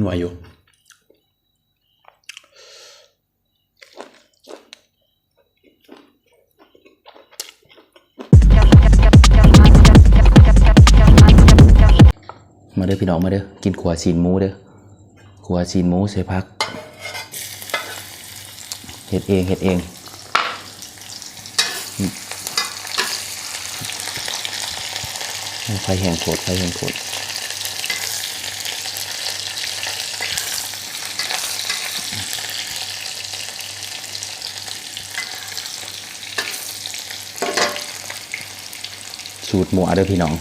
ນົວຢູ່. ມາເດີພີ່ນ້ອງ ມາເດີ ກິນຂົ້ວຊີ້ນໝູເດີ ຂົ້ວຊີ້ນໝູໃສ່ຜັກ ເຮັດເອງ ເຮັດເອງ. ໂອ້ ໄຟແຮງໂພດ ໄຟແຮງໂພດ. ສູດມົວເດີພີ່ນ້ອງ.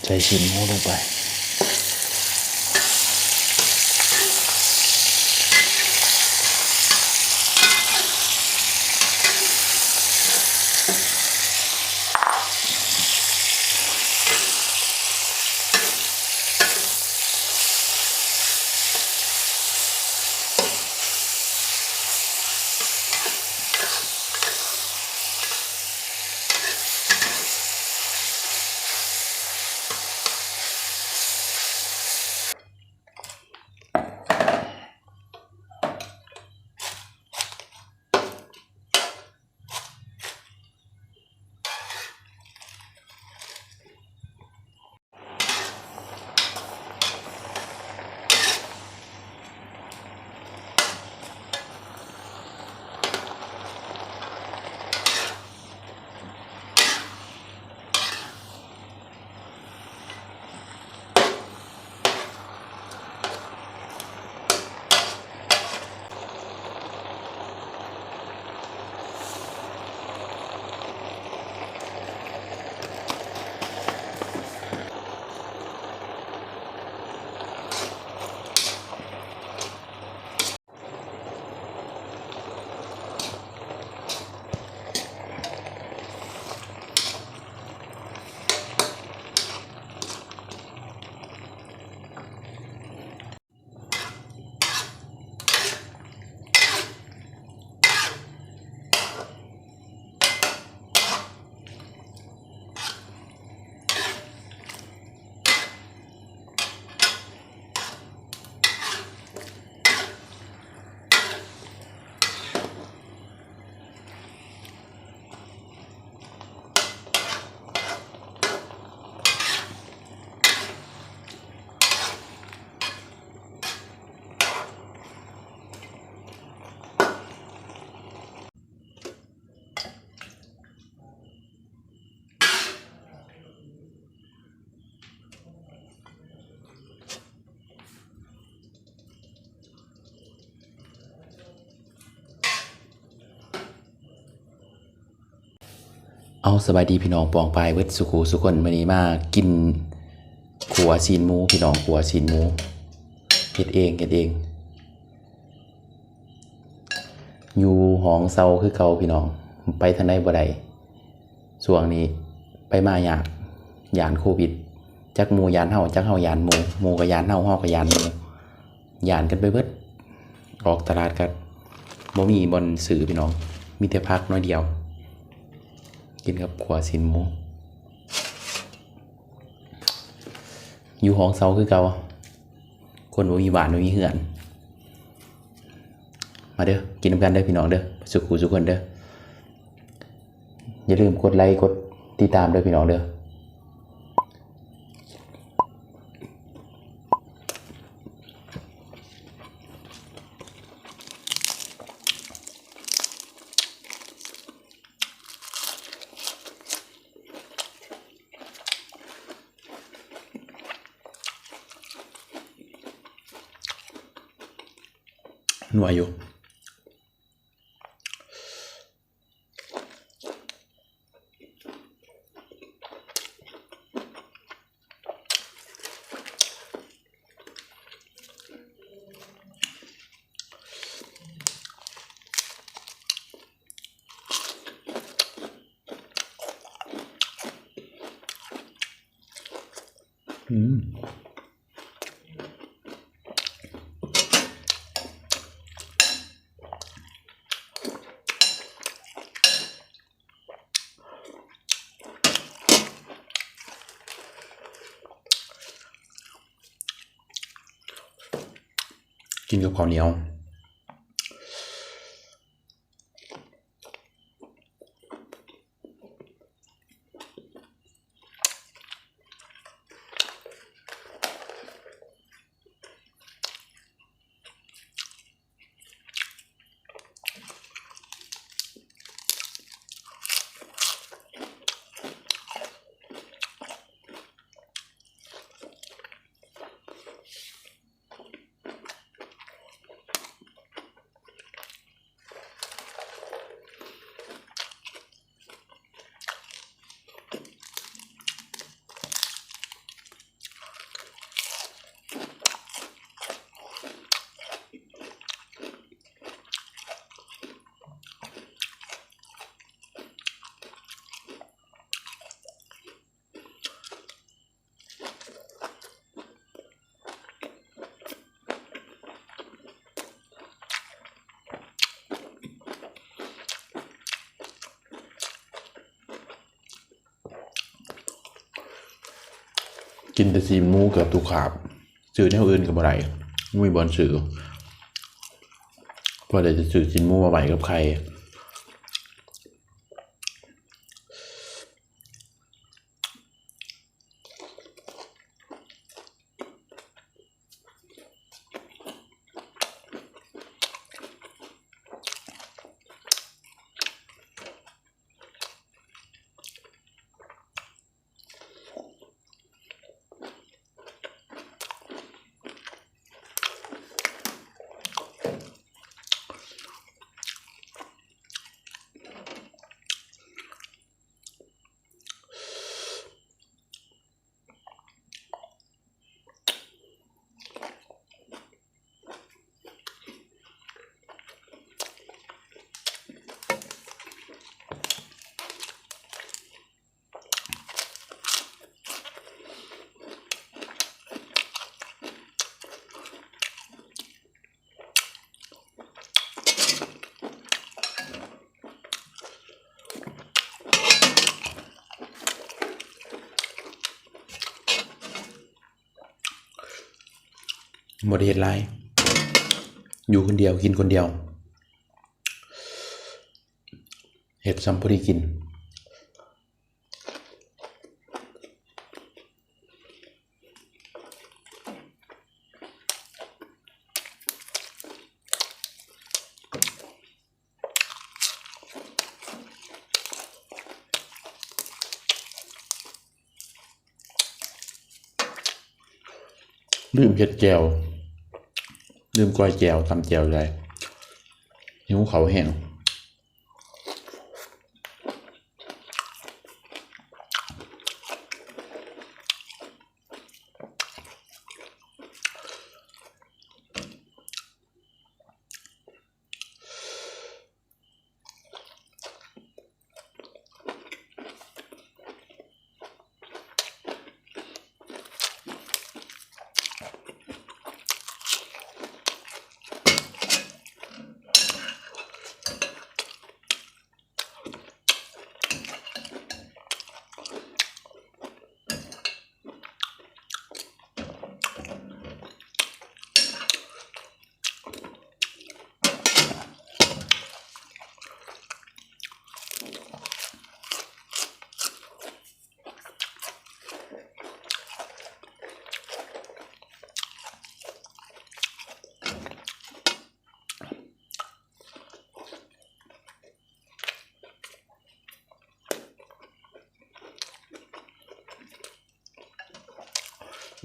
ໃສ່ຊີ້ນໝູລົງໄປ. ເອົາ ສະບາຍດີພີ່ນ້ອງປ້ອງປາຍເບິດສູ່ຄູ່ສູ່ຄົນ. ມື້ນີ້ມາກິນຂົ້ວຊີ້ນໝູພີ່ນ້ອງ ຂົ້ວຊີ້ນໝູ ເຮັດເອງ ເຮັດເອງ. ຢູ່ຫ້ອງເຊົ່າຄືເກົ່າພີ່ນ້ອງ ໄປທາງໃດບໍ່ໄດ້. ຊ່ວງນີ້ໄປມາຍາກ ຢ້ານໂຄວິດ ຈັກໝູ່ຢ້ານເຮົາ ຈັກເຮົາຢ້ານໝູ່ ໝູ່ກໍຢ້ານເຮົາ ເຮົາກໍຢ້ານໝູ່ ຢ້ານກັນໄປເບິດ. ອອກຕະຫຼາດກໍບໍ່ມີບ່ອນຊື້ພີ່ນ້ອງ ມີແຕ່ຜັກໜ້ອຍດຽວ ກິນກັບຂົ້ວຊີ້ນໝູ. ຢູ່ຫ້ອງເຊົ່າຄືເກົ່າ ຄົນບໍ່ມີບ້ານບໍ່ມີເຮືອນ. ມາເດີ ກິນນຳກັນເດີພີ່ນ້ອງເດີ ສູ່ຄູ່ສູ່ຄົນເດີ. ຢ່າລືມກົດໄລກົດຕິດຕາມເດີພີ່ນ້ອງເດີ. ນົວຢູ່. ອືມ. ກິນກັບເຂົ້າໜຽວ. ກິນແຕ່ຊີ້ນໝູເກືອບທຸກຄາບ, ຊື້ແນວອື່ນກໍບໍ່ໄດ້, ບໍ່ມີບ່ອນຊື້, ພໍໄດ້ແຕ່ຊື້ຊີ້ນໝູມາໄວ້ກັບໄຂ່. ບໍ່ໄດ້ເຮັດຫຼາຍ, ຢູ່ຄົນດຽວ ກິນຄົນດຽວ, ເຮັດສ່ຳພໍດີກິນ. ລືມເຮັດແຈ່ວ, ລືມກ້ອຍແຈ່ວ, ຕຳແຈ່ວໃສ່, ຫິວເຂົ້າແຮງ.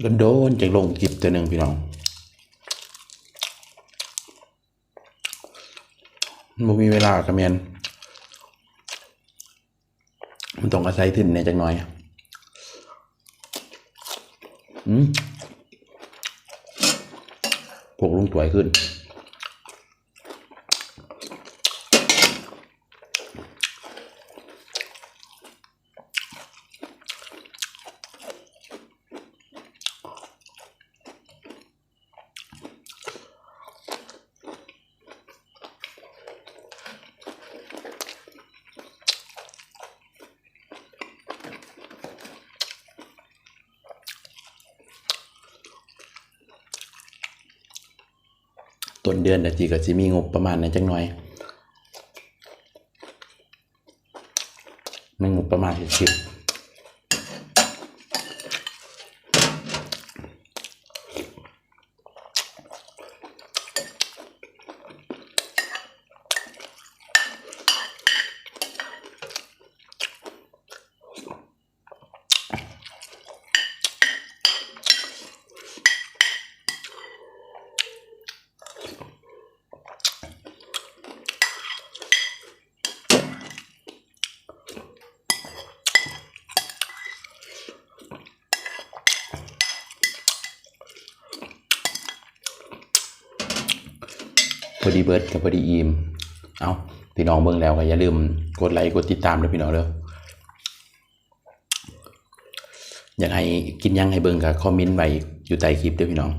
ໂດນໆ ຈັ່ງລົງຄລິບເທື່ອໜຶ່ງ ພີ່ນ້ອງ, ບໍ່ມີເວລາກໍແມ່ນ, ມັນຕ້ອງອາໄສທຶນແດ່ຈັກໜ່ອຍ. ອືມ ພວກລຸງຖ້ວຍຂຶ້ນ. ອ ຕົ້ນເດືອນ ແຕ່ຈີກໍຊິມີງົບປະມານນັ້ນຈັກໜ່ອຍ ມີງົບປະມານເຈັດສິບ. ພໍດີເບິດກໍພໍດີອີ່ມ. ເອົ້າ ພີ່ນ້ອງເບິ່ງແລ້ວກໍຢ່າລືມກົດໄລກົດຕິດຕາມເດີພີ່ນ້ອງເດີ. ຢາກໃຫ້ກິນຫຍັງໃຫ້ເບິ່ງກໍຄອມເມັນໄວ້ຢູ່ໃຕ້ຄລິບເດີພີ່ນ້ອງ.